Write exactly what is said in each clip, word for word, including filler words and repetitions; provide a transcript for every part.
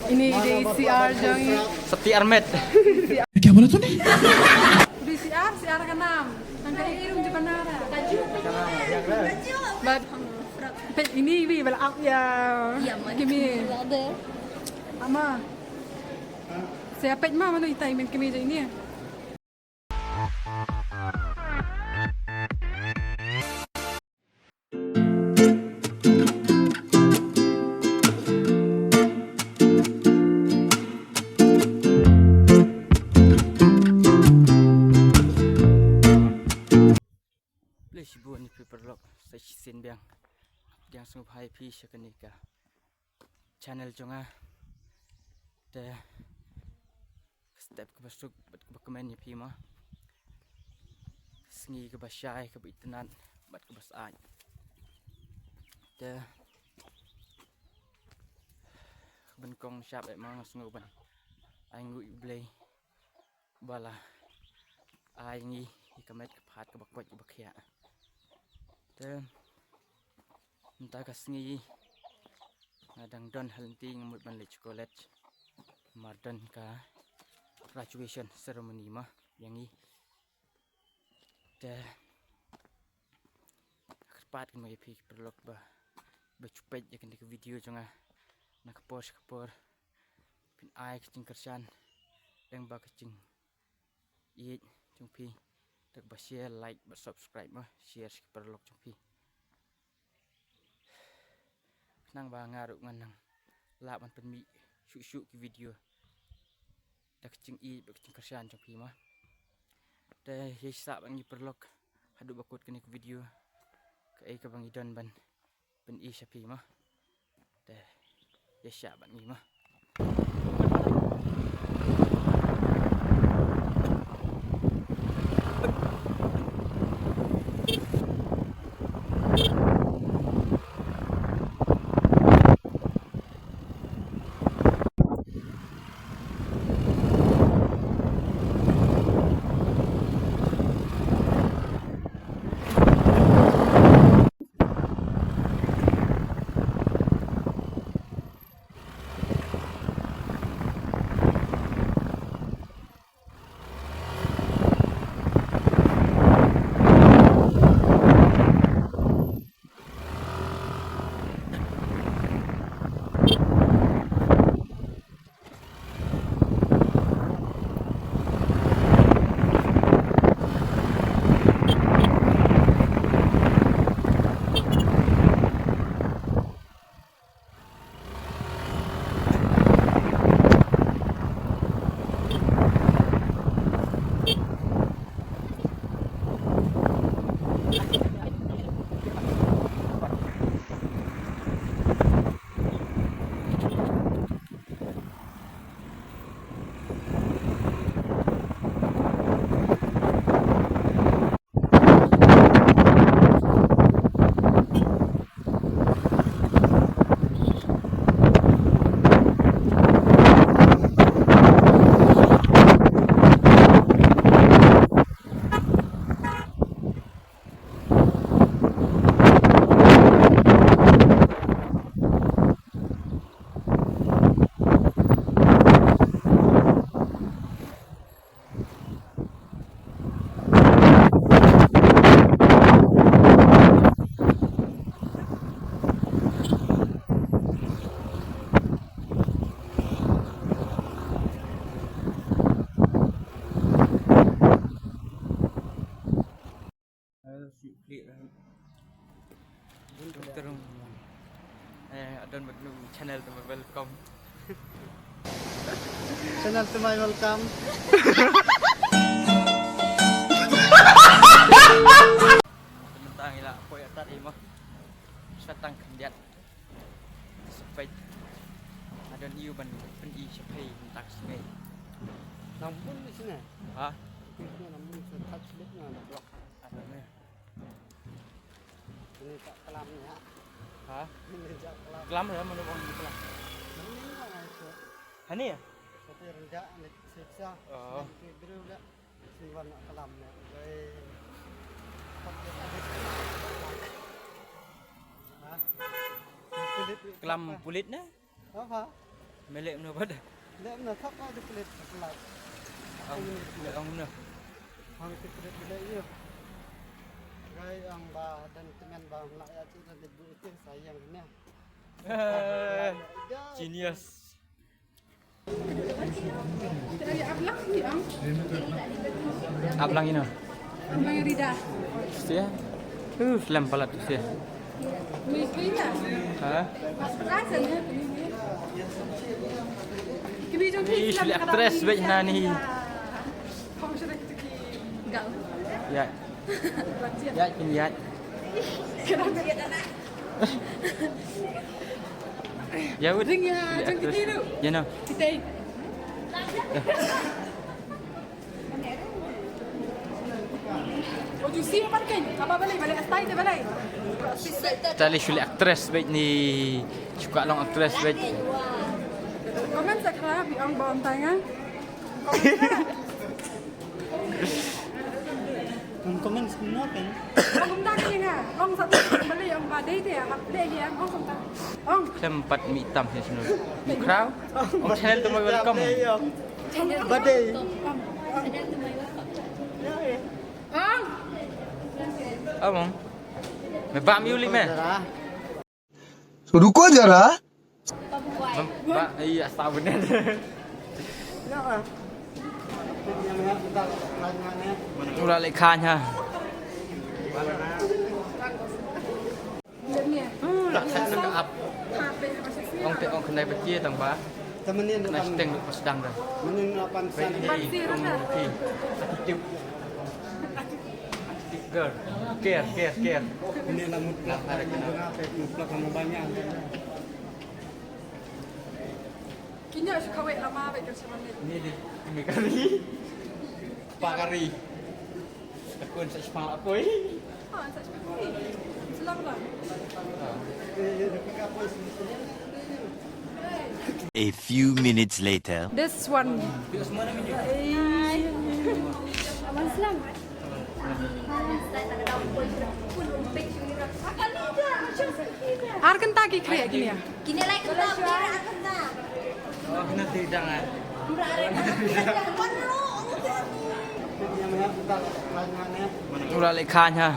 Ini di C R jong i. Sati Armet. Kya bola tune? Di C R, C R ka nam. Nang ka irum je banara. But pet ini wi bel ap ya. Kimi. Ama. Saya pet ma mano itai men kimi je ini. Khublei shibun ïa phi paralok, sa shisien biang. Pdiang sngewbha ïa phi sha kane ka channel jong nga. Te ka step kaba suk bad kaba kmen ïa phi mo. Ka sngi kaba shai, kaba itynnad bad kaba syaid. Te ka nyngkong shap eh ma nga sngew ban ai nguh ïa U Blei ba la ai ngi ïa ka met ka phad kaba koit kaba khiah. Te mynta ka sngi nga dang don ha lynti, nga mut ban leit college. Mar don ka graduation ceremony ma ïa ngi. Te kyrpad kynmaw ïa phi ki paralok ba, ba ju peit ïa kane ka video jong nga na ka por sha ka por. Phin ai ka jingkyrshan lyngba ka jingïeit jong phi. Te ba share, like bad subscribe ma, share sha ki paralok jong phi. Khnang ba nga ruh ngan nang lah ban pynmih shuh shuh ki video da ka jingïeit bad ka jingkyrshan jong phi ma. Te ïa sah bad ngi paralok haduh ba kut kane ka video, kaei kaba ngi don ban pyni sha phi ma. Te ïa sah bad ngi ma. Tung terung. Eh, adon bad ngi channel to my welcome. Channel to my welcome. Mynta ngi la poi atat i mo. Sa tang khyndiat. Sa peit. Adon ïu ban pyni sha phi mynta ka sngi. Nang bun di sini. Ha? Nang bun sa touch bit na block. Adon ne. Ini tak kelam ni, ha? Ha? Ini tak kelam. Kelam ya, mana bang kelam? Ini ni kan itu. Hani ya? Tapi renjak ni siksa. Oh. Ini biru dah. Siwan nak kelam ni. Baik. Ha? Pulit ni. Kelam pulit ni? Apa? Me leh mano bad? Leh mano thok ka duplet sekelat. Ong, ong mano? Hang duplet leh ïa. Gai ong ba dan temen ba la ïa tu dan bu ting sayang ne. Genius. Ap lang ino. Sia. Uh, slem palat sia. Ha? Ih, shu leh actress bad na ni. Ya. Ya, kin ya. Ya, wut. Ring ya, jom kita dulu. Ya, no. Kita. Oh, you see, apa kan? Apa balik, balik astai te balik. Tali shu leh actress bad ni. Shu kwah long actress bad. Comment sa khara bi ong ba ong tanga. Comment sa. Comment sa kumno kan? Ong kumta kan nga. Ong sa bali ong ba dei te hap le ya ong sa. Ong. Klem pat mi tam hi sunu. Mi khraw. Ong channel to my welcome. Ba dei. Ong. Among. Me ba mi uli me. रुको जरा। Ba, iya, sa bener. Ula le khan ha. Ula khan nang ap. Ong te ong khnai ba tie tang ba. Khnai steng ba sdang da. Ba tie ong ti. Attitude. Girl, care, care, care. Ini lah mutlak. Lah, ada kena. Mutlak sama banyak. Kinya shu kawek lama baik kerja mana. Ini di, ini kari. Pak kari. Aku nak sepang aku. Ah, nak sepang aku. Selang lah. A few minutes later. This one. Ar kynta ki khlieh kine. Kine lai kynta, kine lai kynta. Ura le khan ha.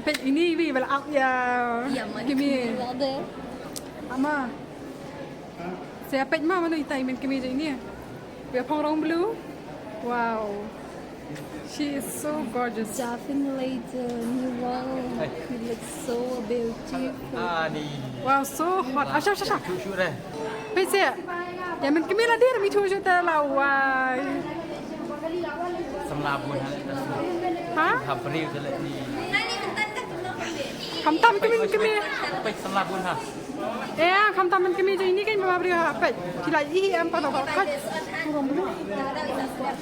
Peit ini wi bel ap ya. Kimi. Ama. Sa peit ma mano ita i men kmie jong ini. Wi phong rong blue. Wow. She is so gorgeous. Jasmine Layton, wow. You look so beautiful. Wow, so hot. Asha, asha, asha. Peit sa. Ya men kmie la dir mi thu shu ta la wai. Samla bun ha. Ha? Ha briew te le ni. Khamtam kmie kmie. Peit samla bun ha. Eh, khamtam men kmie jong ini kan ba briew ha peit. Ki la i em pa to ka.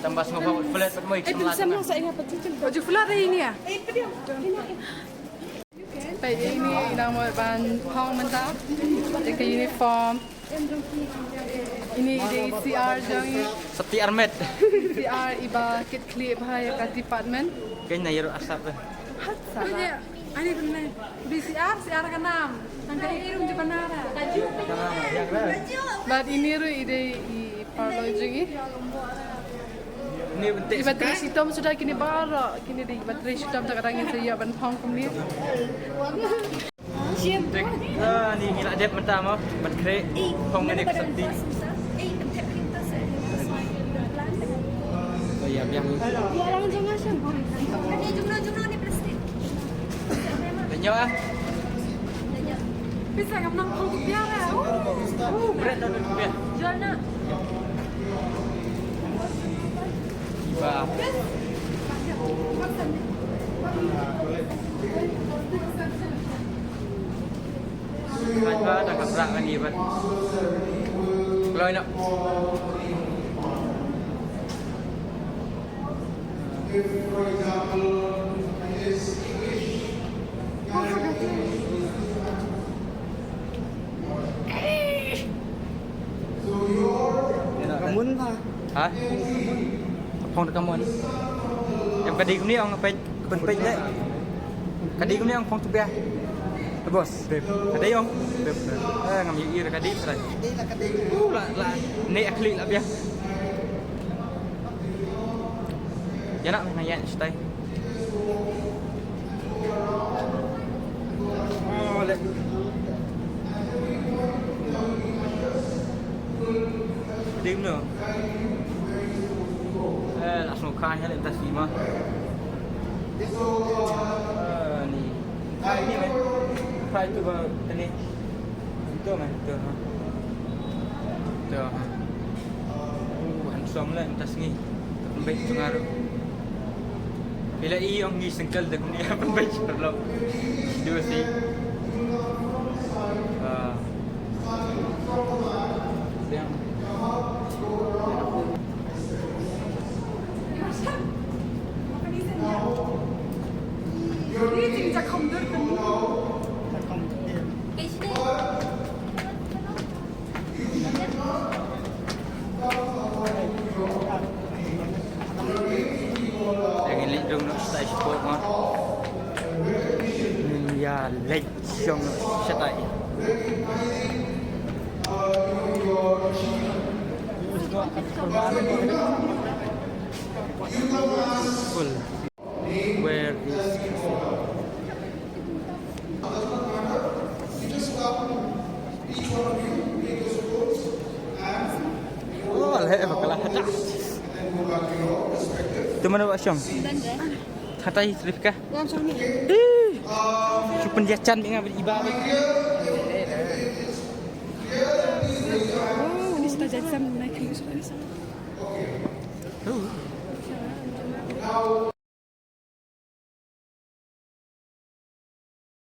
Tamba sngewbha flat pat moi. Eh, pynsan mo sa inga pati. Oh, ju flat ini ya. Peit ini i dang mo ban phong mynta. Te ka uniform. Ini i dei C R jong i. Sati armet. C R iba kit khlieh bha ïa ka department. Kane na ïaroh asap re. Hat salah. Ani bynne. Di C R, C R ka nam. Nang ka i rum ju bana ra. Bad ini ruh i dei i parlor jong i. Ni bentik. Iba trei shitom suda kine baroh. Kine dei iba trei shitom ta ka dang ngin sa ïa ban phong kumne. Ah, ni ngi la dep mynta mo, ban khreh phong ngan ïa ka sopti. Oh ïa, biang. Ïa lang jong nga shen. Ni jumno jumno ni plastik. Dah nyawa. Pisa ngam nang phong tu biang ah. Oh, brand dah tu biang. Jual nak. Ba. Ba, ba, da ka brak ngan ïa ban. Kloi noh. Ka mun ba. Ha? Phong da ka mon. Em ka dei kumne ong peit, peit peit le. Ka dei kumne ong phong tu bia. Bos, Dave. Ka dei ong. Dave. Eh, ngam ïohi ïa ka dei srai. Uh, la, la. Ne akli la bia. Ïa na nga ïa stai. Oh, le. Dim no. Eh, la snow kai ha le tas lima. Eh, ni. Kai ni me. Kai tu ba tani. Itu me, itu ha. Itu ha. Uh, handsome le tas ni. Pembek pengaruh. Bila i ong ngi sengkel de kumne pembek perlu. Dua si. Ah. Yang. Yang ini dong nak stay support mah. Ïa leh shong shatai. Full. Where is Oh, leh bakla hata. Tu mana ba shong? Hatai Rifka. Ih, shu pyndiah chan bi nga iba bi. Oh, ni sta jat sam na kri. Oh.